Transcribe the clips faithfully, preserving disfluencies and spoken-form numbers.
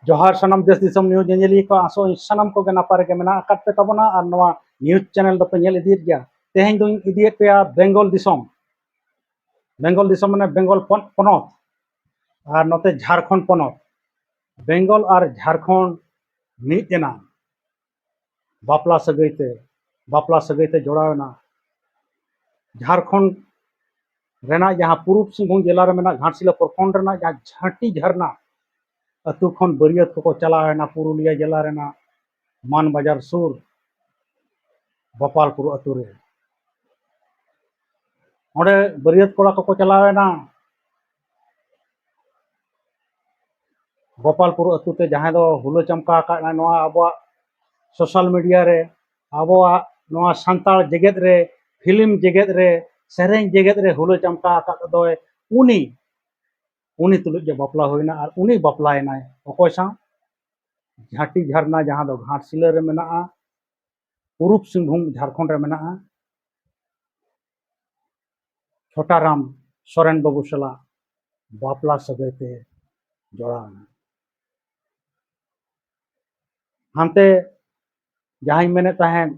ᱡᱚᱦᱟᱨ ᱥᱟᱱᱟᱢ ᱫᱮᱥ ᱫᱤᱥᱚᱢ ᱱᱤᱭᱩᱡᱽ ᱧᱮᱧᱮᱞᱤᱭᱟᱹ ᱠᱚ, ᱟᱥᱚᱜ ᱟᱹᱧ ᱥᱟᱱᱟᱢ ᱠᱚᱜᱮ ᱱᱟᱯᱟᱭ ᱨᱮᱜᱮ ᱢᱮᱱᱟᱜ ᱟᱠᱟᱫ ᱯᱮ ᱛᱟᱵᱚᱱᱟ ᱟᱨ ᱱᱚᱣᱟ ᱱᱤᱭᱩᱡᱽ ᱪᱮᱱᱮᱞ ᱫᱚᱯᱮ ᱧᱮᱞ ᱤᱫᱤᱭᱮᱫ ᱜᱮᱭᱟ᱾ ᱛᱮᱦᱮᱧ ᱫᱚᱧ ᱤᱫᱤᱭᱮᱫ ᱯᱮᱭᱟ ᱵᱮᱝᱜᱚᱞ ᱫᱤᱥᱚᱢ᱾ ᱵᱮᱝᱜᱚᱞ ᱫᱤᱥᱚᱢ ᱢᱟᱱᱮ ᱵᱮᱝᱜᱚᱞ ᱯᱚᱱ-, ᱯᱚᱱᱚᱛ, ᱟᱨ ᱱᱚᱛᱮ ᱡᱷᱟᱲᱠᱷᱚᱸᱰ ᱯᱚᱱᱚᱛ᱾ ᱵᱮᱝᱜᱚᱞ ᱟᱨ ᱡᱷᱟᱲᱠᱷᱚᱸᱰ ᱢᱤᱫ ᱮᱱᱟ ᱵᱟᱯᱞᱟ ᱥᱟᱹᱜᱟᱹᱭ ᱛᱮ, ᱵᱟᱯᱞᱟ ᱥᱟᱹᱜᱟᱹᱭ ᱛᱮ ᱡᱚᱲᱟᱣ ᱮᱱᱟ᱾ ᱡᱷᱟᱲᱠᱷᱚᱸᱰ ᱨᱮᱱᱟᱜ ᱡᱟᱦᱟᱸ ᱯᱩᱨᱩᱵ ᱥᱤᱝᱵᱷᱩᱢ ᱡᱮᱞᱟ ᱨᱮ ᱢᱮᱱᱟᱜ ᱜᱷᱟᱴᱥᱤᱞᱟᱹ ᱯᱨᱚᱠᱷᱚᱸᱰ ᱨᱮᱱᱟᱜ ᱡᱟᱦᱟᱸ ᱡᱷᱟᱹᱴᱤ ᱡᱷᱟᱨᱱᱟ ᱟᱹᱛᱩ ᱠᱷᱚᱱ ᱵᱟᱹᱨᱭᱟᱹᱛ ᱠᱚᱠᱚ ᱪᱟᱞᱟᱣ ᱮᱱᱟ ᱯᱩᱨᱩᱞᱤᱭᱟᱹ ᱡᱮᱞᱟ ᱨᱮᱱᱟᱜ ᱢᱟᱱ ᱵᱟᱡᱟᱨ ᱥᱩᱨ ᱜᱳᱯᱟᱞᱯᱩᱨ ᱟᱹᱛᱩ ᱨᱮ᱾ ᱚᱸᱰᱮ ᱵᱟᱹᱨᱭᱟᱹᱛ ᱠᱚᱲᱟ ᱠᱚᱠᱚ ᱪᱟᱞᱟᱣ ᱮᱱᱟ ᱜᱳᱯᱟᱞᱯᱩᱨ ᱟᱹᱛᱩ ᱛᱮ, ᱡᱟᱦᱟᱸᱭ ᱫᱚ ᱦᱩᱞᱟᱹ ᱪᱟᱢᱠᱟ ᱟᱠᱟᱫ ᱱᱚᱣᱟ ᱟᱵᱚᱣᱟᱜ ᱥᱳᱥᱟᱞ ᱢᱤᱰᱤᱭᱟ ᱨᱮ, ᱟᱵᱚᱣᱟᱜ ᱱᱚᱣᱟ ᱥᱟᱱᱛᱟᱲ ᱡᱮᱜᱮᱛ ᱨᱮ, ᱯᱷᱤᱞᱢ ᱡᱮᱜᱮᱛ ᱨᱮ, ᱥᱮᱨᱮᱧ ᱡᱮᱜᱮᱛ ᱨᱮ ᱦᱩᱞᱟᱹ ᱪᱟᱢᱠᱟ ᱟᱠᱟᱫ ᱫᱚᱭ ᱩᱱᱤ, ᱩᱱᱤ ᱛᱩᱞᱩᱡ ᱜᱮ ᱵᱟᱯᱞᱟ ᱦᱩᱭᱱᱟ᱾ ᱟᱨ ᱩᱱᱤ ᱵᱟᱯᱞᱟᱭᱮᱱᱟᱭ ᱚᱠᱚᱭ ᱥᱟᱶ? ᱡᱷᱟᱹᱴᱤ ᱡᱷᱟᱨᱱᱟ, ᱡᱟᱦᱟᱸ ᱫᱚ ᱜᱷᱟᱴᱥᱤᱞᱟᱹ ᱨᱮ ᱢᱮᱱᱟᱜᱼᱟ, ᱯᱩᱨᱩᱵ ᱥᱤᱝᱵᱷᱩᱢ, ᱡᱷᱟᱲᱠᱷᱚᱸᱰ ᱨᱮ ᱢᱮᱱᱟᱜᱼᱟ, ᱪᱷᱳᱴᱟᱨᱟᱢ ᱥᱚᱨᱮᱱ ᱵᱟᱹᱵᱩ ᱥᱟᱞᱟᱜ ᱵᱟᱯᱞᱟ ᱥᱟᱹᱜᱟᱹᱭ ᱛᱮ ᱡᱚᱲᱟᱣ ᱮᱱᱟ᱾ ᱦᱟᱱᱛᱮ ᱡᱟᱦᱟᱸᱧ ᱢᱮᱱᱮᱫ ᱛᱟᱦᱮᱸᱫ,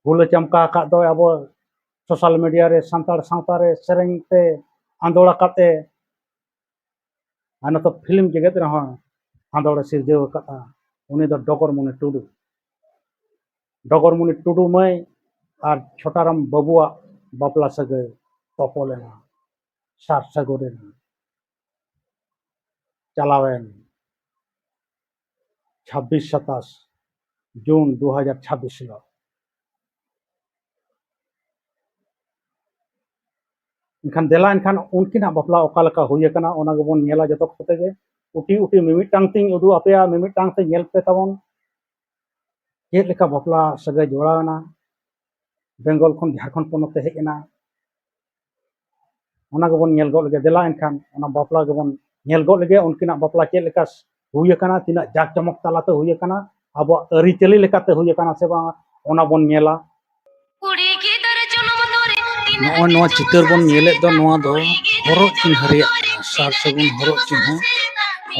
ᱦᱩᱞᱟᱹ ᱪᱟᱢᱠᱟ ᱟᱠᱟᱫ ᱫᱚᱭ ᱟᱵᱚ ᱥᱳᱥᱟᱞ ᱢᱤᱰᱤᱭᱟ ᱨᱮ, ᱥᱟᱱᱛᱟᱲ ᱥᱟᱶᱛᱟ ᱨᱮ ᱥᱮᱨᱮᱧ ᱛᱮ ᱟᱸᱫᱳᱲ ᱟᱠᱟᱫ ᱮ, ᱟᱨ ᱱᱤᱛᱚᱜ ᱯᱷᱤᱞᱢ ᱡᱮᱜᱮᱛ ᱨᱮᱦᱚᱸ ᱟᱸᱫᱳᱲ ᱮ ᱥᱤᱨᱡᱟᱹᱣ ᱟᱠᱟᱫᱼᱟ, ᱩᱱᱤ ᱫᱚ ᱰᱚᱜᱚᱨᱢᱩᱱᱤ ᱴᱩᱰᱩ᱾ ᱰᱚᱜᱚᱨᱢᱩᱱᱤ ᱴᱩᱰᱩ ᱢᱟᱹᱭ ᱟᱨ ᱪᱷᱳᱴᱟᱨᱟᱢ ᱵᱟᱹᱵᱩᱣᱟᱜ ᱵᱟᱯᱞᱟ ᱥᱟᱹᱜᱟᱹᱭ ᱛᱚᱯᱚᱞ ᱮᱱᱟ ᱥᱟᱨ ᱥᱟᱹᱜᱩᱱ ᱮᱱᱟ ᱪᱟᱞᱟᱣᱮᱱ ᱪᱷᱟᱵᱵᱤᱥ ᱥᱟᱛᱟᱥ ᱡᱩᱱ ᱫᱩ ᱦᱟᱡᱟᱨ ᱪᱷᱟᱵᱵᱤᱥ ᱦᱤᱞᱳᱜ᱾ ᱮᱱᱠᱷᱟᱱ ᱫᱮᱞᱟ, ᱮᱱᱠᱷᱟᱱ ᱩᱱᱠᱤᱱᱟᱜ ᱵᱟᱯᱞᱟ ᱚᱠᱟ ᱞᱮᱠᱟ ᱦᱩᱭ ᱟᱠᱟᱱᱟ, ᱚᱱᱟ ᱜᱮᱵᱚᱱ ᱧᱮᱞᱟ ᱡᱚᱛᱚ ᱠᱚᱛᱮ ᱜᱮ᱾ ᱩᱴᱤ ᱩᱴᱤ ᱢᱤᱢᱤᱫᱴᱟᱝ ᱛᱤᱧ ᱩᱫᱩᱜ ᱟᱯᱮᱭᱟ, ᱢᱤᱢᱤᱫᱴᱟᱝ ᱛᱮ ᱧᱮᱞ ᱯᱮ ᱛᱟᱵᱚᱱ᱾ ᱪᱮᱫ ᱞᱮᱠᱟ ᱵᱟᱯᱞᱟ ᱥᱟᱹᱜᱟᱹᱭ ᱡᱚᱲᱟᱣ ᱮᱱᱟ, ᱵᱮᱝᱜᱚᱞ ᱠᱷᱚᱱ ᱡᱷᱟᱲᱠᱷᱚᱸᱰ ᱯᱚᱱᱚᱛ ᱛᱮ ᱦᱮᱡ ᱮᱱᱟ, ᱚᱱᱟ ᱜᱮᱵᱚᱱ ᱧᱮᱞ ᱜᱚᱫ ᱞᱮᱜᱮ᱾ ᱫᱮᱞᱟ ᱮᱱᱠᱷᱟᱱ ᱚᱱᱟ ᱵᱟᱯᱞᱟ ᱜᱮᱵᱚᱱ ᱧᱮᱞ ᱜᱚᱫ ᱞᱮᱜᱮ, ᱩᱱᱠᱤᱱᱟᱜ ᱵᱟᱯᱞᱟ ᱪᱮᱫ ᱞᱮᱠᱟ ᱦᱩᱭ ᱟᱠᱟᱱᱟ, ᱛᱤᱱᱟᱹᱜ ᱡᱟᱠ ᱡᱚᱢᱚᱠ ᱛᱟᱞᱟᱛᱮ ᱦᱩᱭ ᱟᱠᱟᱱᱟ, ᱟᱵᱚᱣᱟᱜ ᱟᱹᱨᱤᱪᱟᱹᱞᱤ ᱞᱮᱠᱟᱛᱮ ᱦᱩᱭ ᱟᱠᱟᱱᱟ ᱥᱮ ᱵᱟᱝ, ᱚᱱᱟ ᱵᱚᱱ ᱧᱮᱞᱟ᱾ ᱱᱚᱜᱼᱚᱭ ᱱᱚᱣᱟ ᱪᱤᱛᱟᱹᱨ ᱵᱚᱱ ᱧᱮᱞᱮᱫ ᱫᱚ, ᱱᱚᱣᱟ ᱫᱚ ᱦᱚᱨᱚᱜ ᱪᱤᱱᱦᱟᱹ ᱨᱮᱭᱟᱜ ᱠᱟᱱᱟ, ᱥᱟᱨ ᱥᱟᱹᱜᱩᱱ ᱦᱚᱨᱚᱜ ᱪᱤᱱᱦᱟᱹ᱾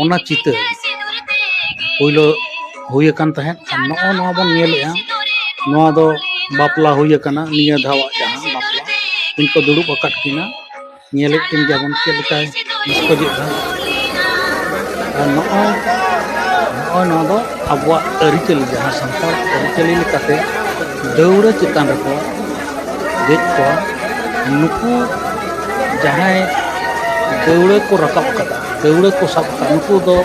ᱚᱱᱟ ᱪᱤᱛᱟᱹᱨ ᱯᱳᱭᱞᱳ ᱦᱩᱭ ᱟᱠᱟᱱ ᱛᱟᱦᱮᱸᱫ᱾ ᱟᱨ ᱱᱚᱜᱼᱚ ᱱᱚᱣᱟ ᱵᱚᱱ ᱧᱮᱞᱮᱜᱼᱟ, ᱱᱚᱣᱟ ᱫᱚ ᱵᱟᱯᱞᱟ ᱦᱩᱭ ᱟᱠᱟᱱᱟ, ᱱᱤᱭᱟᱹ ᱫᱷᱟᱣᱟᱜ ᱡᱟᱦᱟᱸ ᱵᱟᱯᱞᱟ, ᱩᱱᱠᱤᱱ ᱠᱚ ᱫᱩᱲᱩᱵ ᱟᱠᱟᱫ ᱠᱤᱱᱟ, ᱧᱮᱞᱮᱫ ᱠᱤᱱ ᱜᱮᱭᱟᱵᱚᱱ ᱪᱮᱫ ᱞᱮᱠᱟᱭ ᱢᱚᱥᱠᱚᱡᱮᱫ ᱫᱚ᱾ ᱟᱨ ᱱᱚᱜᱼᱚᱭ, ᱱᱚᱜᱼᱚᱭ ᱱᱚᱣᱟ ᱫᱚ ᱟᱵᱚᱣᱟᱜ ᱟᱹᱨᱤᱪᱟᱹᱞᱤ, ᱡᱟᱦᱟᱸ ᱥᱟᱱᱛᱟᱲ ᱟᱹᱨᱤᱪᱟᱹᱞᱤ ᱞᱮᱠᱟᱛᱮ ᱫᱟᱹᱣᱲᱟᱹ ᱪᱮᱛᱟᱱ ᱨᱮᱠᱚ ᱫᱮᱡ ᱠᱚᱣᱟ᱾ ᱱᱩᱠᱩ ᱡᱟᱦᱟᱸᱭ ᱫᱟᱹᱣᱲᱟᱹ ᱠᱚ ᱨᱟᱠᱟᱵ ᱠᱟᱫᱟ, ᱫᱟᱹᱣᱲᱟᱹ ᱠᱚ ᱥᱟᱵ ᱠᱟᱫᱟ, ᱱᱩᱠᱩ ᱫᱚ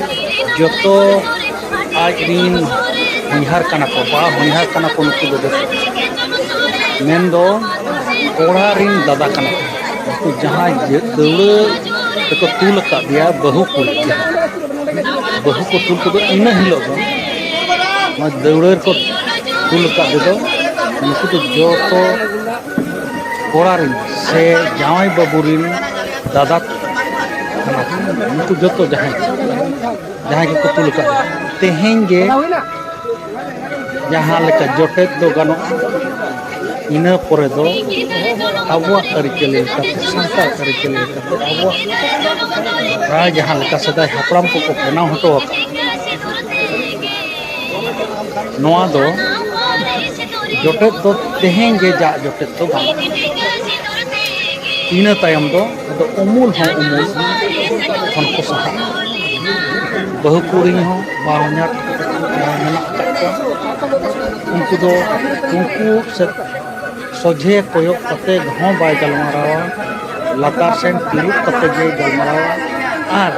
ᱡᱚᱛᱚ ᱟᱡ ᱨᱤᱱ ᱦᱚᱧᱦᱟᱨ ᱠᱟᱱᱟ ᱠᱚ, ᱵᱟ ᱦᱚᱧᱦᱟᱨ ᱠᱟᱱᱟ ᱠᱚ ᱱᱩᱠᱩ ᱫᱚ ᱡᱚᱛᱚ᱾ ᱢᱮᱱᱫᱚ ᱠᱚᱲᱟ ᱨᱤᱱ ᱫᱟᱫᱟ ᱠᱟᱱᱟ ᱠᱚ᱾ ᱱᱩᱠᱩ ᱡᱟᱦᱟᱸᱭ ᱡᱮ ᱫᱟᱹᱣᱲᱟᱹ ᱨᱮᱠᱚ ᱛᱩᱞ ᱟᱠᱟᱫ ᱫᱮᱭᱟ ᱵᱟᱹᱦᱩ ᱠᱩᱲᱤ, ᱡᱟᱦᱟᱸ ᱵᱟᱹᱦᱩ ᱠᱚ ᱛᱩᱞ ᱠᱚᱫᱚ ᱤᱱᱟᱹ ᱦᱤᱞᱳᱜ ᱫᱚ, ᱱᱚᱣᱟ ᱫᱟᱹᱣᱲᱟᱹ ᱨᱮᱠᱚ ᱛᱩᱞ ᱟᱠᱟᱫ ᱛᱮᱫᱚ ᱱᱩᱠᱩ ᱫᱚ ᱡᱚᱛᱚ ᱠᱚᱲᱟ ᱨᱮᱱ ᱥᱮ ᱡᱟᱶᱟᱭ ᱵᱟᱹᱵᱩ ᱨᱮᱱ ᱫᱟᱫᱟ ᱠᱟᱱᱟ ᱠᱚ᱾ ᱱᱩᱠᱩ ᱡᱚᱛᱚ ᱡᱟᱦᱟᱸᱭ, ᱡᱟᱦᱟᱸᱭ ᱜᱮᱠᱚ ᱛᱩᱞ ᱟᱠᱟᱫ, ᱛᱮᱦᱮᱧ ᱜᱮ ᱡᱟᱦᱟᱸ ᱞᱮᱠᱟ ᱡᱚᱴᱮᱫ ᱫᱚ ᱜᱟᱱᱚᱜᱼᱟ, ᱤᱱᱟᱹ ᱯᱚᱨᱮ ᱫᱚ ᱟᱵᱚᱣᱟᱜ ᱟᱹᱨᱤᱪᱟᱹᱞᱤ ᱞᱮᱠᱟᱛᱮ, ᱥᱟᱱᱛᱟᱲ ᱟᱹᱨᱤᱪᱟᱹᱞᱤ ᱞᱮᱠᱟᱛᱮ ᱟᱵᱚᱣᱟᱜ ᱨᱟᱭ ᱡᱟᱦᱟᱸ ᱞᱮᱠᱟ ᱥᱮᱫᱟᱭ ᱦᱟᱯᱲᱟᱢ ᱠᱚᱠᱚ ᱵᱮᱱᱟᱣ ᱦᱚᱴᱚ ᱟᱠᱟᱫ, ᱱᱚᱣᱟ ᱫᱚ ᱡᱚᱴᱮᱫ ᱫᱚ ᱛᱮᱦᱮᱧ ᱜᱮ ᱡᱟᱜ ᱡᱚᱴᱮᱫ ᱫᱚ ᱵᱟᱝ᱾ ᱤᱱᱟᱹ ᱛᱟᱭᱚᱢ ᱫᱚ ᱟᱫᱚ ᱩᱢᱩᱞ ᱦᱚᱸ ᱩᱢᱩᱞ ᱠᱷᱚᱱ ᱠᱚ ᱥᱟᱦᱟᱜᱼᱟ᱾ ᱵᱟᱹᱦᱩ ᱠᱩᱲᱤ ᱦᱚᱸ ᱵᱟᱨ ᱦᱚᱧᱦᱟᱨ ᱢᱮᱱᱟᱜ ᱟᱠᱟᱫ ᱠᱚᱣᱟ᱾ ᱩᱱᱠᱩ ᱫᱚ, ᱩᱱᱠᱩ ᱥᱮᱫ ᱥᱚᱡᱷᱮ ᱠᱚᱭᱚᱜ ᱠᱟᱛᱮ ᱦᱚᱸ ᱵᱟᱭ ᱜᱟᱞᱢᱟᱨᱟᱣᱟ, ᱞᱟᱛᱟᱨ ᱥᱮᱱ ᱛᱤᱨᱩᱵ ᱠᱟᱛᱮ ᱜᱮᱭ ᱜᱟᱞᱢᱟᱨᱟᱣᱟ᱾ ᱟᱨ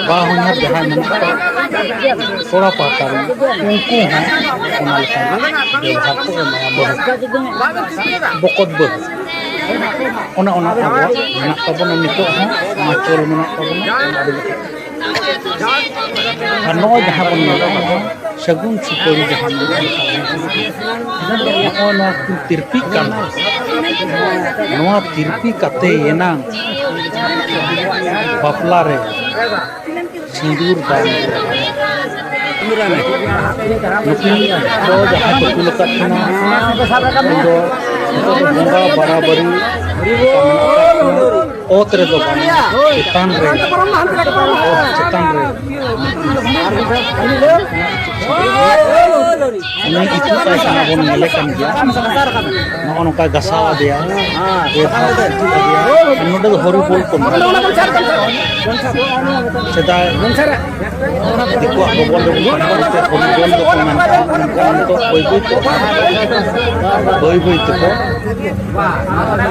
ᱵᱟ ᱦᱚᱧᱦᱟᱨ ᱡᱟᱦᱟᱸᱭ ᱢᱮᱱᱟᱜ ᱠᱚᱣᱟ ᱠᱚᱲᱟ ᱯᱟᱦᱴᱟ ᱨᱮᱱ, ᱩᱱᱠᱩ ᱦᱚᱸ ᱚᱱᱟ ᱞᱮᱠᱟ ᱜᱮ ᱵᱮᱵᱚᱦᱟᱨ ᱠᱚ ᱮᱢᱟᱭᱟ᱾ ᱵᱟᱹᱦᱩ, ᱵᱚᱠᱚᱛ ᱵᱟᱹᱦᱩ, ᱚᱱᱮ ᱚᱱᱟ ᱟᱵᱚᱣᱟᱜ ᱢᱮᱱᱟᱜ ᱛᱟᱵᱚᱱᱟ, ᱱᱤᱛᱚᱜ ᱦᱚᱸ ᱚᱱᱟ ᱪᱚᱞ ᱢᱮᱱᱟᱜ ᱛᱟᱵᱚᱱᱟ᱾ ᱚᱱᱟ ᱟᱹᱰᱤ ᱞᱮᱠᱟ᱾ ᱟᱨ ᱱᱚᱜᱼᱚᱭ ᱡᱟᱦᱟᱸ ᱵᱚᱱ ᱧᱮᱞᱮᱫ ᱠᱟᱱᱟ, ᱥᱟᱹᱜᱩᱱ ᱥᱩᱯᱟᱹᱲᱤ ᱡᱟᱦᱟᱸ ᱢᱮᱱᱟᱜᱼᱟ, ᱱᱚᱜᱼᱚᱭ ᱱᱚᱣᱟ ᱠᱤᱱ ᱛᱤᱨᱯᱤᱜ ᱠᱟᱱᱟ᱾ ᱱᱚᱣᱟ ᱛᱤᱨᱯᱤ ᱠᱟᱛᱮ ᱮᱱᱟᱝ ᱵᱟᱯᱞᱟ ᱨᱮ ᱥᱤᱸᱫᱩᱨ ᱫᱟᱱ᱾ ᱱᱩᱠᱤᱱ ᱫᱚ ᱡᱟᱦᱟᱸᱭ ᱠᱚ ᱠᱩᱞ ᱟᱠᱟᱫ ᱠᱤᱱᱟ, ᱩᱱᱠᱤᱱ ᱫᱚ ᱱᱤᱛᱚᱜ ᱫᱚ ᱵᱚᱸᱜᱟ ᱵᱟᱨᱟᱵᱟᱹᱨᱤ ᱚᱛ ᱨᱮᱫᱚ ᱵᱟᱝ, ᱪᱮᱛᱟᱱ ᱨᱮ, ᱚᱛ ᱪᱮᱛᱟᱱ ᱨᱮ᱾ ᱩᱱᱤ ᱤᱛᱩᱫ ᱯᱟᱭᱠᱷᱟᱱᱟ ᱵᱚᱱ ᱧᱮᱞᱮ ᱠᱟᱱ ᱜᱮᱭᱟ, ᱱᱚᱜᱼᱚ ᱱᱚᱝᱠᱟ ᱜᱷᱟᱥᱟᱣ ᱟᱫᱮᱭᱟ, ᱯᱮ ᱫᱷᱟᱣ ᱠᱚ ᱤᱛᱩᱫ ᱟᱫᱮᱭᱟ᱾ ᱟᱨ ᱱᱚᱰᱮ ᱫᱚ ᱦᱚᱨᱤ ᱵᱳᱞ ᱠᱚ ᱢᱮᱱᱟ᱾ ᱥᱮᱫᱟᱭ ᱫᱤᱠᱩᱣᱟᱜ ᱜᱚᱵᱚᱞ ᱨᱮᱵᱚᱱ ᱛᱟᱦᱮᱸ ᱠᱟᱱᱛᱮ ᱦᱚᱨᱤ ᱵᱳᱞ ᱫᱚᱠᱚ ᱢᱮᱱ ᱠᱟᱜᱼᱟ, ᱢᱮᱱᱠᱷᱟᱱ ᱱᱤᱛᱚᱜ ᱵᱟᱹᱭ ᱵᱟᱹᱭ ᱛᱮ, ᱵᱟᱹᱭ ᱵᱟᱹᱭ ᱛᱮᱠᱚ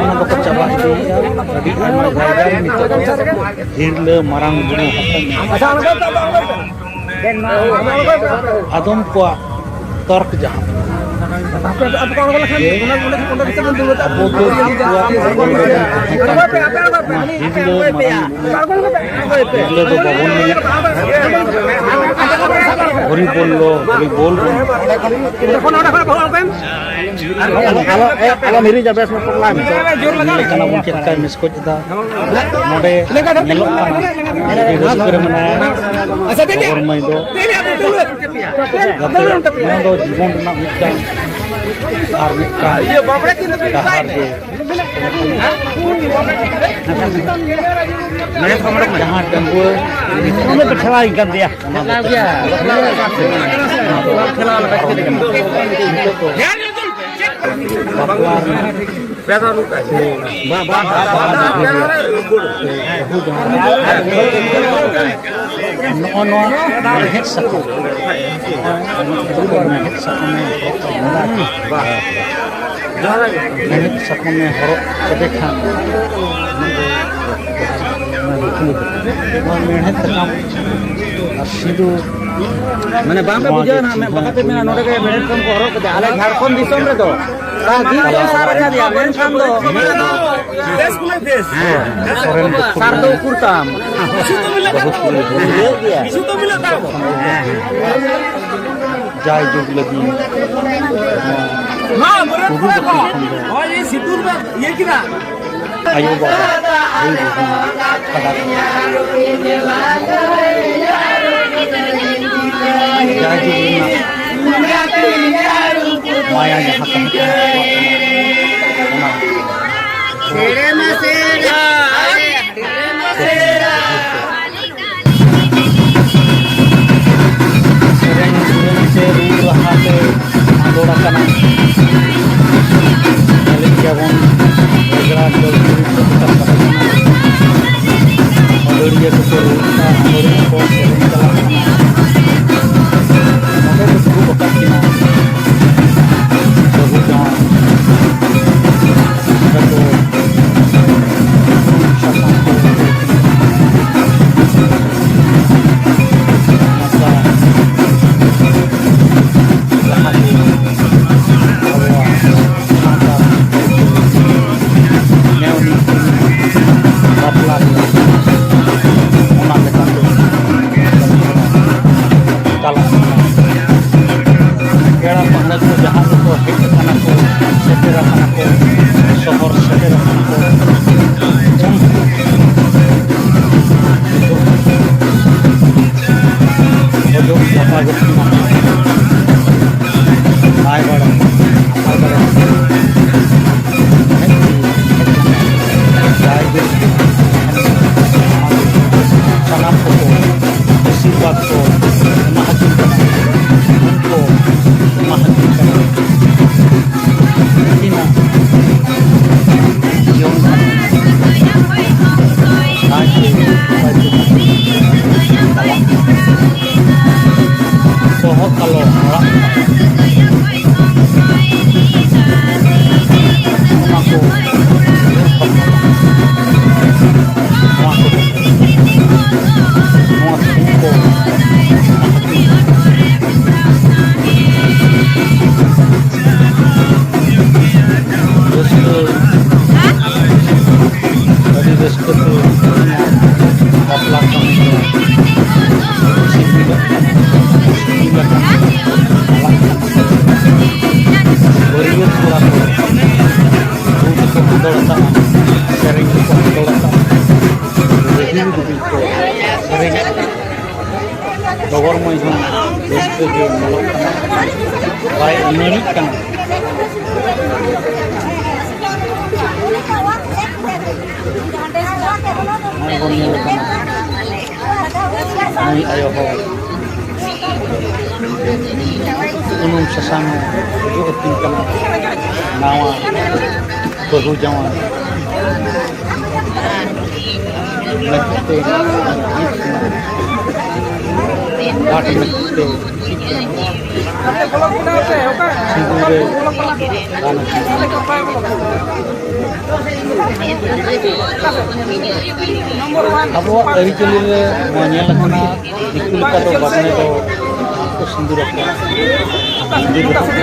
ᱚᱱᱟ ᱫᱚᱠᱚ ᱪᱟᱵᱟ ᱤᱫᱤᱭᱮᱫᱼᱟ᱾ ᱟᱹᱰᱤ ᱟᱭᱢᱟ ᱡᱟᱭᱜᱟ ᱨᱮ ᱱᱤᱛᱚᱜ ᱫᱚ ᱦᱤᱨᱞᱟᱹ ᱢᱟᱨᱟᱝ ᱵᱩᱨᱩ ᱦᱚᱸᱠᱚ ᱢᱮᱱᱟᱜᱼᱟ᱾ ᱟᱫᱚᱢ ᱠᱚᱣᱟᱜ ᱛᱚᱨᱠ ᱡᱟᱦᱟᱸ, ᱡᱮ ᱟᱵᱚ ᱫᱚ ᱫᱤᱠᱩᱣᱟᱜ ᱜᱚᱵᱚᱞ ᱨᱮᱵᱚᱱ ᱛᱟᱦᱮᱸ ᱠᱟᱱ ᱛᱮ ᱚᱱᱟ ᱦᱤᱨᱞᱟᱹ ᱢᱟᱨᱟᱝ ᱵᱩᱨᱩ ᱦᱤᱨᱞᱟᱹ ᱫᱚ ᱵᱟᱵᱚᱱ ᱢᱮᱱᱮᱫ ᱠᱚᱣᱟ᱾ ᱦᱚᱨᱤ ᱵᱚᱞᱞᱚ, ᱦᱚᱨᱤ ᱵᱚᱞ ᱵᱚᱱ ᱟᱞᱚ, ᱟᱞᱚ, ᱟᱞᱚᱢ ᱦᱤᱨᱤᱡᱟ, ᱵᱮᱥ ᱧᱚᱜ ᱯᱚᱴᱞᱟ ᱢᱮ᱾ ᱧᱮᱞ ᱠᱟᱱᱟ ᱵᱚᱱ ᱪᱮᱫ ᱞᱮᱠᱟᱭ ᱢᱮᱥᱠᱚᱡ ᱮᱫᱟ᱾ ᱱᱚᱰᱮ ᱧᱮᱞᱚᱜ ᱠᱟᱱᱟ, ᱟᱹᱰᱤ ᱨᱟᱹᱥᱠᱟᱹ ᱨᱮ ᱢᱮᱱᱟᱭᱟ ᱜᱚᱵᱚᱨ ᱢᱟᱹᱭ ᱫᱚ᱾ ᱡᱟᱛᱮ ᱱᱚᱣᱟ ᱫᱚ ᱡᱤᱵᱚᱱ ᱨᱮᱱᱟᱜ ᱢᱤᱫᱴᱟᱝ ᱟᱨ ᱢᱤᱫᱴᱟᱝ ᱰᱟᱦᱟᱨ ᱜᱮ᱾ ᱡᱟᱦᱟᱸ ᱰᱟᱺᱜᱩᱣᱟᱹ ᱩᱱᱤ ᱫᱚ ᱴᱷᱮᱞᱟᱣ ᱤᱧ ᱠᱟᱱ ᱛᱟᱭᱟ᱾ ᱚᱱᱟ ᱫᱚ ᱴᱷᱮᱞᱟᱣ ᱜᱮᱭᱟ᱾ ᱴᱷᱮᱞᱟᱣ ᱞᱮᱠᱟ ᱪᱤᱠᱟᱹ ᱞᱮᱠᱟ? ᱵᱟᱯᱞᱟ ᱨᱮᱱᱟᱜ ᱥᱮ ᱵᱟᱦᱟ ᱵᱟᱦᱟ ᱵᱟᱹᱦᱩ ᱡᱟᱶᱟᱭ ᱱᱚᱜᱼᱚ ᱱᱚᱣᱟ ᱢᱮᱲᱦᱮᱫ ᱥᱟᱠᱟᱢ, ᱢᱮᱲᱦᱮᱫ ᱥᱟᱠᱟᱢ ᱮ ᱦᱚᱨᱚᱜ ᱠᱟᱜᱼᱟ᱾ ᱢᱮᱲᱦᱮᱫ ᱥᱟᱠᱟᱢ ᱮ ᱦᱚᱨᱚᱜ ᱠᱮᱫᱮ ᱠᱷᱟᱱ ᱱᱚᱣᱟ ᱢᱮᱲᱦᱮᱫ ᱥᱟᱠᱟᱢ ᱟᱨ ᱥᱤᱸᱫᱩᱨ, ᱢᱟᱱᱮ ᱵᱟᱝ ᱯᱮ ᱱᱚᱣᱟ ᱵᱩᱡᱷᱟᱹᱣᱟ ᱜᱮ ᱱᱟᱦᱟᱜ, ᱢᱮ-, ᱪᱤᱱᱦᱟᱹ ᱵᱟᱠᱷᱟᱡ ᱯᱮ ᱢᱮᱱᱟ, ᱱᱚᱰᱮ ᱜᱮ ᱢᱮᱲᱦᱮᱫ ᱥᱟᱠᱟᱢ ᱠᱚ ᱦᱚᱨᱚᱜ ᱠᱟᱫᱟ᱾ ᱟᱞᱮ ᱡᱷᱟᱲᱠᱷᱚᱸᱰ ᱫᱤᱥᱚᱢ ᱨᱮᱫᱚ ᱥᱟᱨᱟ ᱫᱤᱱ ᱠᱚ ᱥᱟᱨ ᱠᱟᱫᱮᱭᱟ, ᱢᱮᱱᱠᱷᱟᱱ ᱫᱚ ᱥᱚᱨᱮᱱ ᱫᱚ ᱥᱟᱨ ᱫᱚ ᱩᱠᱩᱨ ᱛᱟᱢ? ᱵᱟᱹᱦᱩ ᱠᱩᱲᱤ ᱦᱩᱭᱩᱜ ᱜᱮᱭᱟ᱾ ᱡᱟᱭᱡᱩᱜᱽ ᱞᱟᱹᱜᱤᱫ ᱱᱚᱣᱟ ᱯᱩᱨᱩᱵ ᱫᱚᱠᱷᱤᱱ ᱠᱷᱚᱱ ᱫᱚ ᱟᱭᱳ ᱵᱟᱵᱟ, ᱵᱷᱟᱹᱭ ᱵᱩᱦᱤᱱ, ᱠᱟᱰᱟ ᱠᱟᱱᱟ᱾ ᱡᱟᱭᱡᱩᱜᱽ ᱨᱮᱱᱟᱜ ᱢᱟᱭᱟ ᱡᱟᱦᱟᱸ ᱛᱟᱦᱮᱸ ᱠᱟᱱᱟ, ᱚᱱᱟ ᱪᱮᱬᱮ ᱢᱮᱥᱮ ᱨᱟᱜ ᱟᱞᱮ ᱟᱹᱥᱟᱹᱲᱤᱭᱟᱹ ᱠᱚᱠᱚ ᱨᱩᱭᱮᱫᱟ, ᱦᱟᱺᱰᱤ ᱠᱚ ᱥᱮᱨᱮᱧ ᱪᱟᱞᱟᱜ ᱠᱟᱱᱟ᱾ ᱱᱚᱰᱮ ᱠᱚ ᱫᱩᱲᱩᱵ ᱟᱠᱟᱫ ᱠᱤᱱᱟ ᱵᱟᱹᱦᱩ ᱡᱟᱶᱟᱭ᱾ ᱱᱚᱰᱮ ᱠᱚ ᱥᱟᱥᱟᱝ ᱠᱚ ᱱᱚᱝᱠᱟ ᱡᱟᱦᱟᱸ ᱜᱮ ᱟᱵᱚᱣᱟᱜ ᱥᱟᱶᱛᱟ ᱱᱮᱣ ᱱᱤᱛᱤ ᱵᱟᱯᱞᱟ ᱨᱮ ᱚᱱᱟ ᱞᱮᱠᱟᱛᱮ ᱠᱟᱹᱢᱤ ᱦᱚᱨᱟ ᱪᱟᱞᱟᱜ ᱠᱟᱱᱟ᱾ ᱯᱮᱲᱟ ᱯᱟᱹᱦᱲᱟᱹ ᱠᱚ ᱡᱟᱦᱟᱸ ᱜᱮᱠᱚ ᱦᱮᱡ ᱟᱠᱟᱱᱟ ᱠᱚ, ᱥᱮᱴᱮᱨ ᱟᱠᱟᱱᱟ ᱠᱚ, ᱥᱚᱦᱚᱨ ᱥᱮᱴᱮᱨ ᱟᱠᱟᱱᱟ ᱠᱚ, ᱩᱱᱠᱩ ᱦᱤᱡᱩᱜ ᱥᱟᱯᱷᱟ ᱜᱚᱫ ᱠᱤᱱᱟ᱾ ᱱᱟᱭ ᱵᱟᱲᱮ, ᱱᱟᱯᱟᱭ ᱵᱟᱲᱮ᱾ ᱡᱟᱭᱜᱮ ᱥᱟᱱᱟᱢ ᱠᱚᱠᱚ ᱟᱥᱤᱨᱵᱟᱫᱽ ᱠᱚ ᱮᱢᱟ ᱦᱟᱹᱴᱤᱧ ᱠᱟᱱᱟ, ᱜᱩᱱ ᱠᱚ ᱮᱢᱟ ᱦᱟᱹᱴᱤᱧ ᱠᱟᱱᱟ᱾ ᱩᱱᱠᱤᱱᱟᱜ ᱡᱤᱭᱚᱱ ᱱᱟᱭᱛᱮ ᱱᱟᱯᱟᱭ ᱛᱮ ᱪᱟᱞᱟᱜ ᱢᱟ᱾ ᱵᱚᱦᱚᱜ ᱟᱞᱚ ᱦᱟᱨᱟᱜ ᱢᱟ᱾ ᱚᱱᱟ ᱠᱚ ᱩᱭᱦᱟᱹᱨ ᱵᱷᱟᱵᱽᱱᱟ ᱠᱟᱛᱮ ᱱᱚᱣᱟ ᱠᱚ, ᱱᱚᱣᱟ ᱥᱮᱨᱮᱧ ᱠᱚ ᱨᱟᱹᱥᱠᱟᱹ, ᱟᱹᱰᱤ ᱨᱟᱹᱥᱠᱟᱹ ᱛᱮ ᱵᱟᱯᱞᱟ ᱠᱟᱹᱢᱤ ᱫᱚ ᱥᱤᱜᱤᱞᱚᱜ ᱠᱟᱱᱟ, ᱥᱤᱜᱤᱞ ᱟᱠᱟᱱᱟ, ᱪᱟᱞᱟᱜ ᱠᱟᱱᱟ᱾ ᱵᱟᱹᱨᱭᱟᱹᱛ ᱠᱚᱲᱟ ᱠᱚ ᱨᱩ ᱛᱮᱠᱚ ᱟᱸᱫᱳᱲ ᱟᱠᱟᱫᱼᱟ, ᱥᱮᱨᱮᱧ ᱛᱮᱠᱚ ᱟᱸᱫᱳᱲ ᱟᱠᱟᱫᱼᱟ, ᱨᱤᱦᱤᱲ ᱵᱤᱦᱤᱲ ᱠᱚ ᱥᱮᱨᱮᱧ ᱟᱠᱟᱫᱼᱟ᱾ ᱰᱚᱜᱚᱨ ᱢᱟᱹᱭ ᱦᱚᱸ ᱨᱟᱹᱥᱠᱟᱹ ᱜᱮ ᱧᱮᱞᱚᱜ ᱠᱟᱱᱟ, ᱵᱟᱭ ᱩᱱᱟᱹᱲᱤᱜ ᱠᱟᱱᱟ᱾ ᱱᱚᱜᱼᱚᱭ ᱵᱚᱱ ᱧᱮᱞ ᱠᱟᱱᱟ, ᱱᱩᱭ ᱟᱭᱳ ᱦᱚᱲ ᱥᱩᱱᱩᱢ ᱥᱟᱥᱟᱝ ᱮ ᱚᱡᱚᱜ ᱟᱹᱠᱤᱱ ᱠᱟᱱᱟ ᱱᱟᱣᱟ ᱵᱟᱹᱦᱩ ᱡᱟᱶᱟᱭ᱾ ᱢᱮᱱᱛᱮ ᱜᱷᱟᱴ ᱢᱮᱱᱛᱮ ᱥᱤᱸᱫᱩᱨ ᱨᱮ ᱫᱟᱱ ᱟᱠᱟᱱᱟ᱾ ᱟᱵᱚᱣᱟᱜ ᱟᱹᱨᱤᱪᱟᱹᱞᱤ ᱨᱮ ᱱᱚᱣᱟ ᱧᱮᱞ ᱟᱠᱟᱱᱟ, ᱫᱤᱠᱩ ᱞᱮᱠᱟ ᱫᱚ ᱵᱟᱯᱞᱟ ᱫᱚ ᱵᱟᱝ ᱠᱚ ᱥᱤᱸᱫᱩᱨ ᱟᱠᱚᱣᱟ᱾ ᱥᱤᱸᱫᱩᱨ ᱟᱠᱚ᱾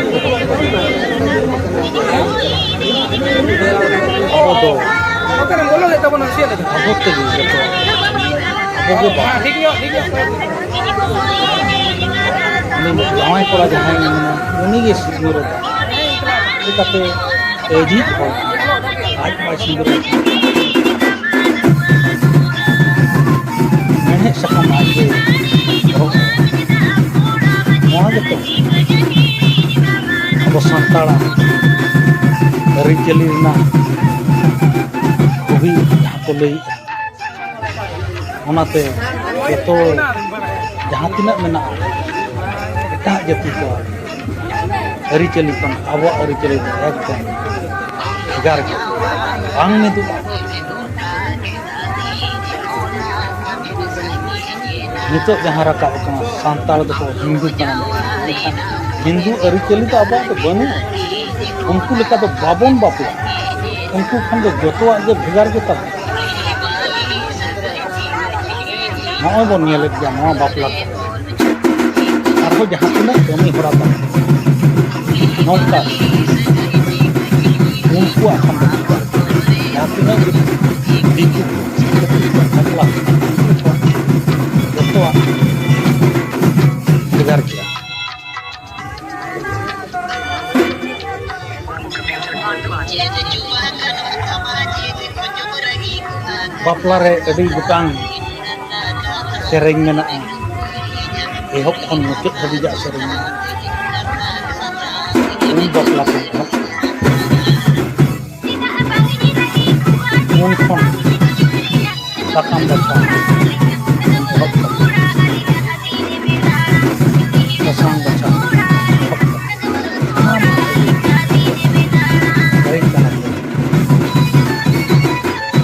ᱟᱵᱚ ᱫᱚ ᱟᱵᱚ ᱛᱮᱜᱮ ᱡᱚᱛᱚ, ᱟᱵᱚ ᱜᱮ ᱵᱟᱝ᱾ ᱩᱱᱤ ᱡᱟᱶᱟᱭ ᱠᱚᱲᱟ ᱡᱟᱦᱟᱸᱭ ᱢᱮᱱᱟᱭᱟ, ᱩᱱᱤ ᱜᱮ ᱥᱤᱸᱫᱩᱨ ᱟᱫᱟ᱾ ᱪᱤᱠᱟᱹᱛᱮ ᱮᱡᱤᱡ ᱦᱚᱲ ᱟᱡ ᱵᱟᱭ ᱥᱤᱸᱫᱩᱨ ᱟᱫᱟ? ᱢᱮᱲᱦᱮᱫ ᱥᱟᱠᱟᱢ ᱟᱡ ᱜᱮ ᱦᱚᱨᱚᱜ ᱟᱭᱟ᱾ ᱱᱚᱣᱟ ᱜᱮᱛᱚ ᱟᱵᱚ ᱥᱟᱱᱛᱟᱲᱟᱜ ᱟᱹᱨᱤᱪᱟᱹᱞᱤ ᱨᱮᱱᱟᱜ ᱠᱚᱵᱤ ᱡᱟᱦᱟᱸ ᱠᱚ ᱞᱟᱹᱭᱮᱫᱼᱟ᱾ ᱚᱱᱟᱛᱮ ᱡᱚᱛᱚ ᱡᱟᱦᱟᱸ ᱛᱤᱱᱟᱹᱜ ᱢᱮᱱᱟᱜᱼᱟ, ᱮᱴᱟᱜ ᱡᱟᱹᱛᱤ ᱠᱚᱣᱟᱜ ᱟᱹᱨᱤᱪᱟᱹᱞᱤ ᱠᱷᱚᱱ ᱟᱵᱚᱣᱟᱜ ᱟᱹᱨᱤᱪᱟᱹᱞᱤ ᱫᱚ ᱮᱠᱫᱚᱢ ᱵᱷᱮᱜᱟᱨ ᱜᱮᱭᱟ, ᱵᱟᱝ ᱢᱤᱫᱚᱜᱼᱟ᱾ ᱱᱤᱛᱚᱜ ᱡᱟᱦᱟᱸ ᱨᱟᱠᱟᱵ ᱟᱠᱟᱱᱟ, ᱥᱟᱱᱛᱟᱲ ᱫᱚᱠᱚ ᱦᱤᱱᱫᱩ ᱠᱟᱱᱟ, ᱢᱮᱱᱠᱷᱟᱱ ᱦᱤᱱᱫᱩ ᱟᱹᱨᱤᱪᱟᱹᱞᱤ ᱫᱚ ᱟᱵᱚᱣᱟᱜ ᱫᱚ ᱵᱟᱹᱱᱩᱜᱼᱟ᱾ ᱩᱱᱠᱩ ᱞᱮᱠᱟ ᱫᱚ ᱵᱟᱵᱚᱱ ᱵᱟᱯᱞᱟᱜᱼᱟ᱾ ᱩᱱᱠᱩ ᱠᱷᱚᱱ ᱫᱚ ᱡᱚᱛᱚᱣᱟᱜ ᱜᱮ ᱵᱷᱮᱜᱟᱨ ᱜᱮ ᱛᱟᱵᱚᱱᱟ᱾ ᱱᱚᱜᱼᱚᱭ ᱵᱚᱱ ᱧᱮᱞᱮᱫ ᱜᱮᱭᱟ ᱱᱚᱣᱟ ᱵᱟᱯᱞᱟ ᱠᱚ᱾ ᱟᱨᱦᱚᱸ ᱡᱟᱦᱟᱸ ᱛᱤᱱᱟᱹᱜ ᱠᱟᱹᱢᱤ ᱦᱚᱨᱟ ᱛᱟᱵᱚᱱ ᱱᱚᱝᱠᱟ ᱩᱱᱠᱩᱣᱟᱜ ᱠᱷᱚᱱ ᱫᱚ ᱵᱷᱮᱜᱟᱨ᱾ ᱡᱟᱦᱟᱸ ᱛᱤᱱᱟᱹᱜ ᱜᱮ ᱫᱤᱠᱩ ᱠᱚ ᱵᱟᱯᱞᱟ ᱩᱱᱠᱩ ᱠᱚ ᱡᱚᱛᱚᱣᱟᱜ ᱵᱷᱮᱜᱟᱨ ᱜᱮᱭᱟ᱾ ᱵᱟᱯᱞᱟ ᱨᱮ ᱟᱹᱰᱤ ᱜᱚᱴᱟᱝ ᱥᱮᱨᱮᱧ ᱢᱮᱱᱟᱜᱼᱟ, ᱮᱦᱚᱵ ᱠᱷᱚᱱ ᱢᱩᱪᱟᱹᱫ ᱫᱷᱟᱹᱵᱤᱡᱟᱜ ᱥᱮᱨᱮᱧ ᱢᱮᱱᱟᱜᱼᱟ᱾ ᱩᱢ ᱵᱟᱯᱞᱟ ᱠᱷᱚᱱ ᱮᱦᱚᱵ ᱩᱱ ᱠᱷᱚᱱ ᱥᱟᱠᱟᱢ ᱵᱟᱪᱷᱟᱣ ᱮᱦᱚᱵ ᱠᱟᱛᱮ ᱥᱟᱥᱟᱝ ᱵᱟᱪᱷᱟᱣ ᱮᱦᱚᱵ ᱠᱟᱛᱮ ᱥᱟᱱᱟᱢ ᱥᱮᱨᱮᱧ ᱠᱟᱱᱟ ᱠᱚ᱾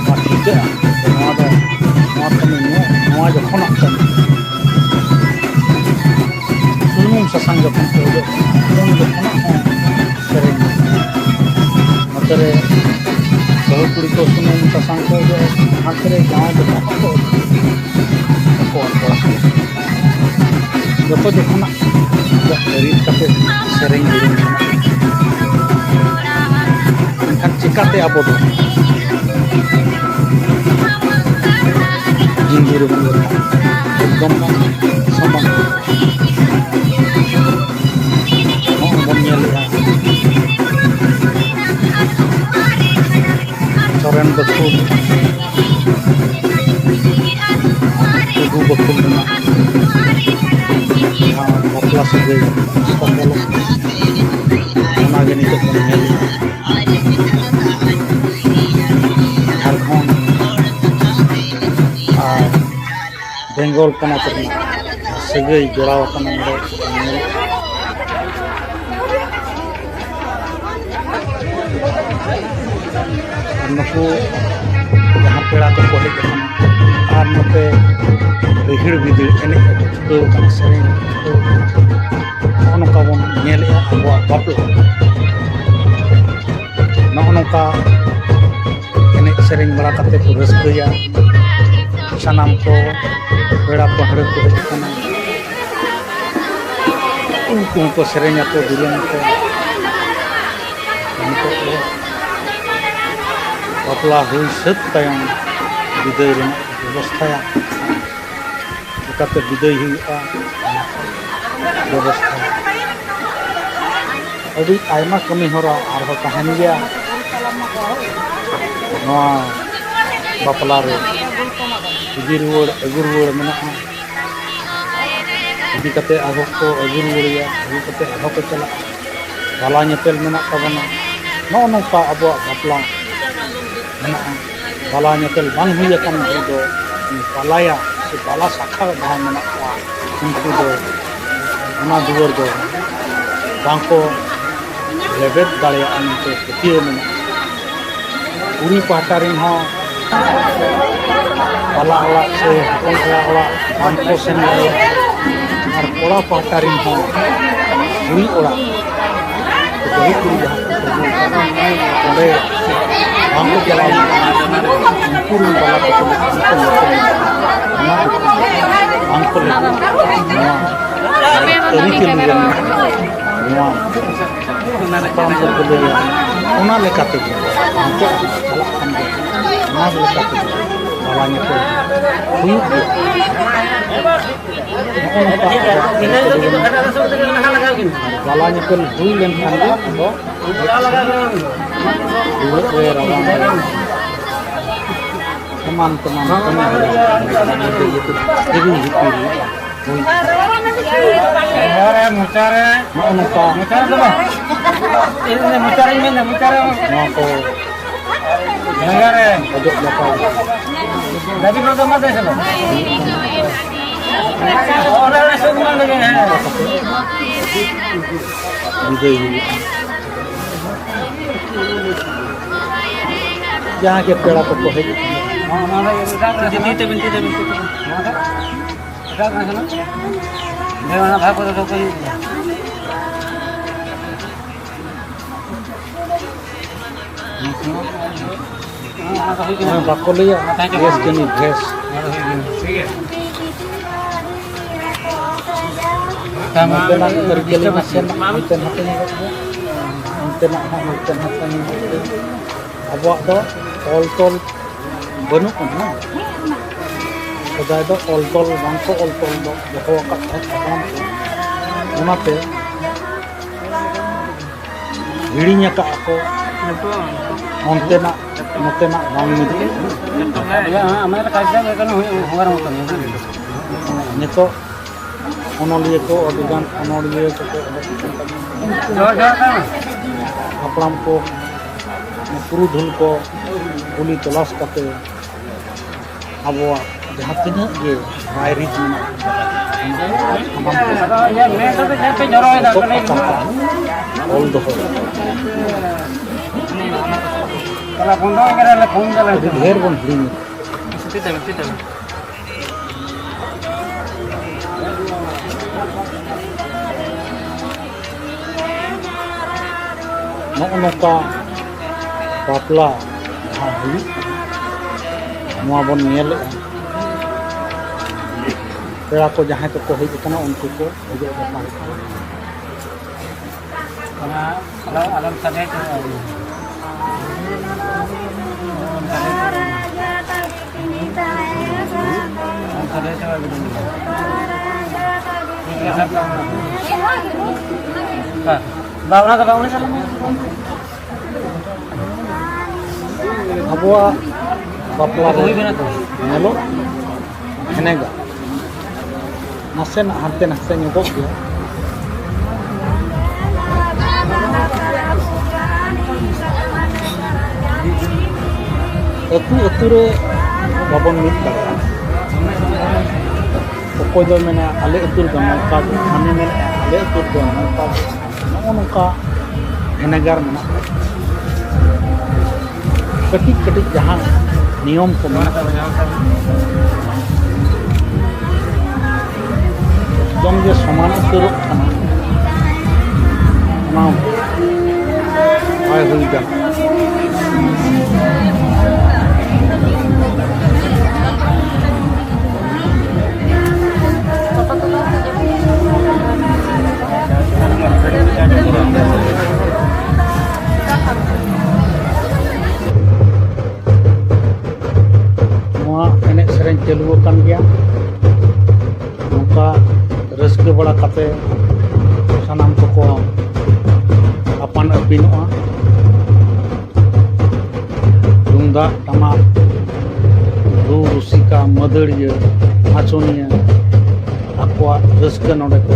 ᱱᱚᱣᱟ ᱴᱷᱤᱠᱟᱹᱜᱼᱟ ᱡᱮ ᱱᱚᱣᱟ ᱫᱚ ᱠᱷᱚᱱᱟᱜ ᱠᱟᱱᱟ᱾ ᱥᱩᱱᱩᱢ ᱥᱟᱥᱟᱝ ᱡᱚᱠᱷᱚᱱ ᱠᱚ ᱚᱡᱚᱜ ᱠᱟᱱᱟ, ᱩᱱ ᱡᱚᱠᱷᱚᱱᱟᱜ ᱦᱚᱸ ᱥᱮᱨᱮᱧ᱾ ᱱᱚᱛᱮ ᱨᱮ ᱵᱟᱹᱦᱩ ᱠᱩᱲᱤ ᱠᱚ ᱥᱩᱱᱩᱢ ᱥᱟᱥᱟᱝ ᱠᱚ ᱚᱡᱚᱜ ᱟᱠᱚ ᱠᱟᱱᱟ, ᱦᱟᱱᱛᱮ ᱨᱮ ᱡᱟᱶᱟᱭ ᱫᱚ ᱠᱚ ᱚᱡᱚᱜ ᱟᱠᱚ ᱠᱟᱱᱟ᱾ ᱡᱚᱛᱚ ᱡᱚᱠᱷᱚᱱᱟᱜ ᱟᱡᱟᱜ ᱨᱤᱛ ᱠᱟᱛᱮ ᱥᱮᱨᱮᱧ ᱫᱩᱨᱟᱹᱝ ᱠᱟᱱᱟ᱾ ᱢᱮᱱᱠᱷᱟᱱ ᱪᱤᱠᱟᱛᱮ ᱟᱵᱚ ᱫᱚ ᱦᱤᱱᱫᱩ ᱨᱮᱵᱚᱱ ᱞᱮᱠᱷᱟᱜᱼᱟ? ᱮᱠᱫᱚᱢ ᱵᱟᱝ, ᱥᱚᱢᱟᱱ᱾ ᱱᱚᱜᱼᱚᱭ ᱵᱚᱱ ᱧᱮᱞᱮᱜᱼᱟ, ᱥᱚᱨᱮᱱ ᱵᱟᱹᱠᱷᱩᱞ, ᱴᱩᱰᱩ ᱵᱟᱹᱠᱷᱩᱞ ᱨᱮᱱᱟᱜ ᱡᱟᱦᱟᱸ ᱵᱟᱯᱞᱟ ᱥᱟᱹᱜᱟᱹᱭ ᱥᱟᱯᱷᱚᱞᱚᱜ, ᱚᱱᱟᱜᱮ ᱱᱤᱛᱚᱜ ᱵᱚᱱ ᱧᱮᱞᱮᱜᱼᱟ᱾ ᱡᱷᱟᱲᱠᱷᱚᱸᱰ ᱟᱨ ᱵᱮᱝᱜᱚᱞ ᱯᱚᱱᱚᱛ ᱨᱮᱱᱟᱜ ᱥᱟᱹᱜᱟᱹᱭ ᱡᱚᱲᱟᱣ ᱟᱠᱟᱱᱟ ᱱᱚᱰᱮ ᱧᱮᱞᱚᱜ ᱠᱟᱱᱟ᱾ ᱟᱨ ᱱᱩᱠᱩ ᱡᱟᱦᱟᱸ ᱯᱮᱲᱟ ᱠᱚᱠᱚ ᱦᱮᱡ ᱟᱠᱟᱱᱟ, ᱟᱨ ᱱᱚᱛᱮ ᱨᱤᱦᱤᱲ ᱵᱤᱫᱤᱲ ᱮᱱᱮᱡ ᱠᱚ ᱪᱷᱩᱴᱟᱹᱣ ᱟᱠᱟᱱᱟ, ᱥᱮᱨᱮᱧ ᱠᱚ ᱪᱷᱩᱴᱟᱹᱣ ᱟᱠᱟᱱᱟ᱾ ᱱᱚᱜᱼᱚ ᱱᱚᱝᱠᱟ ᱵᱚᱱ ᱧᱮᱞᱮᱜᱼᱟ ᱟᱵᱚᱣᱟᱜ ᱵᱟᱯᱞᱟ᱾ ᱱᱚᱜᱼᱚ ᱱᱚᱝᱠᱟ ᱮᱱᱮᱡ ᱥᱮᱨᱮᱧ ᱵᱟᱲᱟ ᱠᱟᱛᱮ ᱠᱚ ᱨᱟᱹᱥᱠᱟᱹᱭᱟ᱾ ᱥᱟᱱᱟᱢ ᱠᱚ ᱯᱮᱲᱟ ᱯᱟᱹᱦᱲᱟᱹ ᱠᱚ ᱦᱮᱡ ᱟᱠᱟᱱᱟ, ᱩᱱᱠᱩ ᱦᱚᱸᱠᱚ ᱥᱮᱨᱮᱧ ᱟᱠᱚ, ᱫᱩᱨᱟᱹᱝ ᱟᱠᱚ᱾ ᱱᱤᱛᱚᱜ ᱫᱚ ᱵᱟᱯᱞᱟ ᱦᱩᱭ ᱥᱟᱹᱛ ᱛᱟᱭᱚᱢ ᱵᱤᱫᱟᱹᱭ ᱨᱮᱱᱟᱜ ᱵᱮᱵᱚᱥᱛᱷᱟᱭᱟ᱾ ᱪᱤᱠᱟᱹᱛᱮ ᱵᱤᱫᱟᱹᱭ ᱦᱩᱭᱩᱜᱼᱟ, ᱚᱱᱟ ᱠᱚ ᱵᱮᱵᱚᱥᱛᱷᱟ᱾ ᱟᱹᱰᱤ ᱟᱭᱢᱟ ᱠᱟᱹᱢᱤ ᱦᱚᱨᱟ ᱟᱨᱦᱚᱸ ᱛᱟᱦᱮᱱ ᱜᱮᱭᱟ᱾ ᱱᱚᱣᱟ ᱵᱟᱯᱞᱟ ᱨᱮ ᱤᱫᱤ ᱨᱩᱣᱟᱹᱲ, ᱟᱹᱜᱩ ᱨᱩᱣᱟᱹᱲ ᱢᱮᱱᱟᱜᱼᱟ᱾ ᱤᱫᱤ ᱠᱟᱛᱮ ᱟᱨᱦᱚᱸ ᱠᱚ ᱟᱹᱜᱩ ᱨᱩᱣᱟᱹᱲᱮᱭᱟ, ᱟᱹᱜᱩ ᱠᱟᱛᱮ ᱟᱨᱦᱚᱸ ᱠᱚ ᱪᱟᱞᱟᱜᱼᱟ᱾ ᱵᱟᱞᱟ ᱧᱮᱯᱮᱞ ᱢᱮᱱᱟᱜ ᱛᱟᱵᱚᱱᱟ᱾ ᱱᱚᱜᱼᱚ ᱱᱚᱝᱠᱟ ᱟᱵᱚᱣᱟᱜ ᱵᱟᱯᱞᱟ ᱢᱮᱱᱟᱜᱼᱟ᱾ ᱵᱟᱞᱟ ᱧᱮᱯᱮᱞ ᱵᱟᱝ ᱦᱩᱭ ᱟᱠᱟᱱ ᱵᱷᱳᱨ ᱫᱚ ᱵᱟᱞᱟᱭᱟ ᱥᱮ ᱵᱟᱞᱟ ᱥᱟᱠᱷᱟ ᱡᱟᱦᱟᱸᱭ ᱢᱮᱱᱟᱜ ᱠᱚᱣᱟ, ᱩᱱᱠᱩ ᱫᱚ ᱚᱱᱟ ᱫᱩᱣᱟᱹᱨ ᱫᱚ ᱵᱟᱝᱠᱚ ᱞᱮᱵᱮᱫ ᱫᱟᱲᱮᱭᱟᱜᱼᱟ ᱢᱮᱱᱛᱮ ᱯᱟᱹᱛᱭᱟᱹᱣ ᱢᱮᱱᱟᱜᱼᱟ᱾ ᱠᱩᱲᱤ ᱯᱟᱦᱴᱟ ᱨᱮᱱ ᱦᱚᱸ ᱵᱟᱞᱟ ᱚᱲᱟᱜ ᱥᱮ ᱦᱚᱯᱚᱱ ᱮᱨᱟ ᱚᱲᱟᱜ ᱵᱟᱝ ᱠᱚ ᱥᱮᱱ ᱫᱟᱲᱮᱭᱟᱜᱼᱟ᱾ ᱟᱨ ᱠᱚᱲᱟ ᱯᱟᱦᱴᱟ ᱨᱮᱱ ᱦᱚᱸ ᱠᱩᱲᱤ ᱚᱲᱟᱜ ᱵᱟᱹᱦᱩ ᱠᱩᱲᱤ ᱡᱟᱦᱟᱸ ᱠᱚ ᱟᱹᱜᱩ ᱠᱟᱜᱼᱟ, ᱚᱸᱰᱮ ᱵᱟᱝ ᱠᱚ ᱪᱟᱞᱟᱣ ᱞᱮᱱᱟ᱾ ᱩᱱᱠᱩ ᱨᱮᱱ ᱵᱟᱞᱟ ᱠᱚ ᱛᱩᱞᱩᱡ ᱵᱟᱝ ᱠᱚ ᱧᱮᱯᱮᱞ ᱞᱮᱱᱟ᱾ ᱚᱱᱟ ᱠᱷᱟᱹᱛᱤᱨ ᱵᱟᱝ ᱠᱚ ᱞᱟᱹᱜᱤᱫ ᱱᱚᱣᱟ ᱟᱹᱨᱤᱪᱟᱹᱞᱤ ᱨᱮ ᱱᱚᱣᱟ ᱦᱟᱯᱲᱟᱢ ᱠᱚᱠᱚ ᱞᱟᱹᱭᱟ, ᱚᱱᱟ ᱞᱮᱠᱟ ᱛᱮᱜᱮ ᱱᱤᱛᱚᱜ ᱪᱟᱞᱟᱜ ᱠᱟᱱ ᱜᱮᱭᱟ, ᱚᱱᱟ ᱞᱮᱠᱟ ᱛᱮᱜᱮ ᱵᱟᱞᱟ ᱧᱮᱯᱮᱞ ᱦᱩᱭᱩᱜ ᱜᱮᱭᱟ᱾ ᱱᱚᱜᱼᱚ ᱱᱚᱝᱠᱟ ᱵᱟᱞᱟ ᱧᱮᱯᱮᱞ ᱦᱩᱭ ᱞᱮᱱᱠᱷᱟᱱ ᱜᱮ ᱟᱫᱚ ᱫᱩᱲᱩᱵ ᱨᱮ ᱨᱟᱵᱟᱝ ᱨᱮ ᱮᱢᱟᱱ ᱛᱮᱢᱟᱱ ᱠᱟᱹᱢᱤ ᱦᱚᱨᱟ ᱦᱤᱲᱤᱧ ᱦᱤᱯᱤᱲ ᱦᱩᱭᱩᱜᱼᱟ᱾ ᱦᱩᱭ᱾ ᱢᱚᱪᱟ ᱨᱮ, ᱢᱚᱪᱟ ᱨᱮ᱾ ᱱᱚᱜᱼᱚ ᱱᱚᱝᱠᱟ᱾ ᱢᱚᱪᱟ ᱨᱮ ᱫᱚ ᱵᱟᱝ᱾ ᱤᱧ ᱫᱚ ᱢᱚᱪᱟ ᱨᱮᱧ ᱢᱮᱱᱫᱟ, ᱢᱚᱪᱟ ᱨᱮ᱾ ᱱᱚᱣᱟ ᱠᱚ ᱡᱟᱸᱜᱟ ᱨᱮ᱾ ᱚᱡᱚᱜ ᱡᱟᱯᱟᱜ᱾ ᱫᱟᱹᱵᱤ ᱠᱚ ᱫᱚ ᱢᱟ ᱫᱮ ᱥᱮ ᱵᱟᱝ? ᱚᱱᱟ ᱨᱮ ᱥᱩᱠ ᱢᱟ ᱞᱟᱹᱜᱤᱫ, ᱦᱮᱸ᱾ ᱵᱤᱫᱟᱹᱭ ᱦᱩᱭᱩᱜᱼᱟ᱾ ᱡᱟᱦᱟᱸ ᱜᱮ ᱯᱮᱲᱟ ᱠᱚᱠᱚ ᱦᱮᱡ ᱟᱠᱟᱱᱟ᱾ ᱱᱚᱣᱟ ᱫᱚ ᱮᱴᱟᱜ ᱨᱮ ᱛᱤ ᱛᱟᱵᱮᱱ, ᱛᱤ ᱛᱟᱵᱮᱱ, ᱛᱤ ᱛᱟᱵᱮᱱ᱾ ᱱᱚᱣᱟ ᱫᱚ ᱮᱴᱟᱜ ᱨᱮ ᱠᱟᱱᱟ᱾ ᱦᱮᱸ, ᱚᱱᱟ ᱵᱷᱟᱜᱽ ᱠᱚᱫᱚ ᱫᱚᱦᱚ ᱠᱟᱜ ᱦᱩᱭᱩᱜᱼᱟ᱾ ᱚᱱᱟ ᱵᱟᱠᱚ ᱞᱟᱹᱭᱟ, ᱵᱷᱮᱥ ᱡᱟᱹᱱᱤᱡ ᱵᱷᱮᱥ᱾ ᱱᱚᱛᱮᱱᱟᱜ ᱟᱹᱨᱤᱪᱟᱹᱞᱤ ᱱᱟᱥᱮᱱᱟᱜ ᱦᱟᱱᱛᱮ ᱱᱟᱛᱮ ᱧᱚᱜᱚᱜ ᱜᱮᱭᱟ, ᱚᱱᱛᱮᱱᱟᱜ ᱦᱚᱸ ᱦᱟᱱᱛᱮ ᱱᱟᱛᱮ ᱧᱚᱜᱚᱜ ᱜᱮᱭᱟ᱾ ᱟᱵᱚᱣᱟᱜ ᱫᱚ ᱚᱞ ᱛᱚᱞ ᱵᱟᱹᱱᱩᱜ ᱟᱱᱟ᱾ ᱥᱮᱫᱟᱭ ᱫᱚ ᱚᱞ ᱛᱚᱞ ᱵᱟᱝᱠᱚ ᱚᱞ ᱛᱚᱞ ᱫᱚᱦᱚ ᱟᱠᱟᱫ ᱛᱟᱦᱮᱸᱫ ᱦᱟᱯᱲᱟᱢ ᱠᱚ, ᱚᱱᱟᱛᱮ ᱦᱤᱲᱤᱧ ᱟᱠᱟᱫ ᱠᱚ, ᱚᱱᱛᱮᱱᱟᱜ ᱱᱚᱛᱮᱱᱟᱜ ᱵᱟᱝ ᱢᱤᱫᱚᱜ ᱠᱟᱱᱟ᱾ ᱱᱤᱛᱚᱜ ᱚᱱᱚᱞᱤᱭᱟᱹ ᱠᱚ ᱟᱹᱰᱤᱜᱟᱱ ᱚᱱᱚᱞᱤᱭᱟᱹ ᱠᱚᱠᱚ ᱚᱰᱚᱠ ᱟᱠᱟᱱ ᱛᱟᱵᱚᱱᱟ᱾ ᱦᱟᱯᱲᱟᱢ ᱠᱚ, ᱯᱩᱨᱩᱫᱷᱩᱞ ᱠᱚ ᱠᱩᱞᱤ ᱛᱚᱞᱟᱥ ᱠᱟᱛᱮ ᱟᱵᱚᱣᱟᱜ ᱡᱟᱦᱟᱸ ᱛᱤᱱᱟᱹᱜ ᱜᱮ ᱨᱟᱭᱨᱤᱛ ᱢᱮᱱᱟᱜᱼᱟ, ᱚᱱᱟ ᱥᱟᱱᱟᱢ ᱠᱚ ᱟᱫᱚ ᱤᱧᱟᱹᱜ ᱢᱮᱫ ᱛᱮᱫᱚ ᱡᱟᱦᱟᱸ ᱯᱮ ᱡᱚᱨᱚᱭᱮᱫᱟ, ᱯᱚᱛᱚᱵ ᱠᱟᱹᱴᱤᱡ ᱟᱠᱟᱨ ᱛᱮ ᱚᱞ ᱫᱚᱦᱚ᱾ ᱛᱟᱦᱞᱮ ᱵᱚᱱᱫᱚ ᱠᱟᱱᱟ, ᱞᱮ ᱯᱷᱳᱱ ᱫᱟᱞᱮ᱾ ᱟᱹᱰᱤ ᱰᱷᱮᱨ ᱵᱚᱱ ᱦᱤᱲᱤᱧ ᱮᱫᱟ᱾ ᱪᱮᱫ ᱛᱟᱵᱮᱱ, ᱪᱮᱫ ᱛᱟᱵᱮᱱ? ᱱᱚᱜᱼᱚ ᱱᱚᱝᱠᱟ ᱵᱟᱯᱞᱟ ᱡᱟᱦᱟᱸ ᱦᱩᱭᱩᱜ ᱠᱟᱱᱟ, ᱱᱚᱣᱟ ᱵᱚᱱ ᱧᱮᱞᱮᱫᱼᱟ᱾ ᱯᱮᱲᱟ ᱠᱚ ᱡᱟᱦᱟᱸᱭ ᱠᱚᱠᱚ ᱦᱮᱡ ᱟᱠᱟᱱᱟ, ᱩᱱᱠᱩ ᱠᱚ ᱦᱮᱡ ᱟᱠᱟᱱᱟ᱾ ᱚᱱᱟ ᱟᱞᱚ, ᱟᱞᱚᱢ ᱥᱟᱰᱮ ᱦᱚᱪᱚᱣᱟᱭᱟ᱾ ᱟᱞᱚᱢ ᱥᱟᱰᱮ ᱦᱚᱪᱚᱣᱟᱭᱟ᱾ ᱟᱞᱚᱢ ᱥᱟᱰᱮ ᱦᱚᱪᱚᱣᱟᱭᱟ ᱜᱤᱫᱽᱨᱟᱹ᱾ ᱦᱮᱸ᱾ ᱵᱟ, ᱚᱱᱟ ᱫᱚ ᱵᱟᱝ, ᱩᱱᱤ ᱫᱚ ᱟᱞᱚᱢ᱾ ᱟᱵᱚᱣᱟᱜ ᱵᱟᱯᱞᱟ ᱨᱮ ᱦᱩᱭ ᱠᱟᱱᱟ ᱛᱚ? ᱧᱮᱞᱚᱜ ᱵᱷᱮᱱᱮᱜᱟᱨ, ᱱᱟᱥᱮᱱᱟᱜ ᱦᱟᱱᱛᱮ ᱱᱟᱥᱮ ᱧᱚᱜᱚᱜ ᱜᱮᱭᱟ᱾ ᱟᱹᱛᱩ ᱟᱹᱛᱩ ᱨᱮ ᱵᱟᱵᱚᱱ ᱢᱤᱫ ᱫᱟᱲᱮᱭᱟᱜᱼᱟ᱾ ᱚᱠᱚᱭ ᱫᱚᱭ ᱢᱮᱱᱟ, "ᱟᱞᱮ ᱟᱹᱛᱩ ᱨᱮᱫᱚ ᱱᱚᱝᱠᱟ ᱜᱮ", ᱦᱟᱹᱱᱤ ᱢᱮᱱᱟ, "ᱟᱞᱮ ᱟᱹᱛᱩ ᱨᱮᱫᱚ ᱱᱚᱝᱠᱟ ᱜᱮ"᱾ ᱱᱚᱜᱼᱚ ᱱᱚᱝᱠᱟ ᱵᱷᱮᱱᱮᱜᱟᱨ ᱢᱮᱱᱟᱜᱼᱟ᱾ ᱠᱟᱹᱴᱤᱡ ᱠᱟᱹᱴᱤᱡ ᱡᱟᱦᱟᱸ ᱱᱤᱭᱚᱢ ᱠᱚ ᱢᱮᱱᱟᱜᱼᱟ, ᱮᱠᱫᱚᱢ ᱜᱮ ᱥᱚᱢᱟᱱ ᱩᱛᱟᱹᱨᱚᱜ ᱠᱟᱱᱟ, ᱚᱱᱟ ᱵᱟᱭ ᱦᱩᱭ ᱠᱟᱱᱟ᱾ ᱱᱚᱣᱟ ᱮᱱᱮᱡ ᱥᱮᱨᱮᱧ ᱪᱟᱹᱞᱩ ᱟᱠᱟᱱ ᱜᱮᱭᱟ᱾ ᱱᱚᱝᱠᱟ ᱨᱟᱹᱥᱠᱟᱹ ᱵᱟᱲᱟ ᱠᱟᱛᱮ ᱥᱟᱱᱟᱢ ᱠᱚᱠᱚ ᱟᱯᱟᱱ ᱟᱹᱯᱤᱱᱚᱜᱼᱟ᱾ ᱛᱩᱢᱫᱟᱜ ᱴᱟᱢᱟᱠ, ᱨᱩ ᱨᱩᱥᱤᱠᱟ, ᱢᱟᱹᱫᱟᱹᱲᱤᱭᱟᱹ, ᱱᱟᱪᱚᱱᱤᱭᱟᱹ ᱟᱠᱚᱣᱟᱜ ᱨᱟᱹᱥᱠᱟᱹ ᱱᱚᱰᱮ ᱠᱚ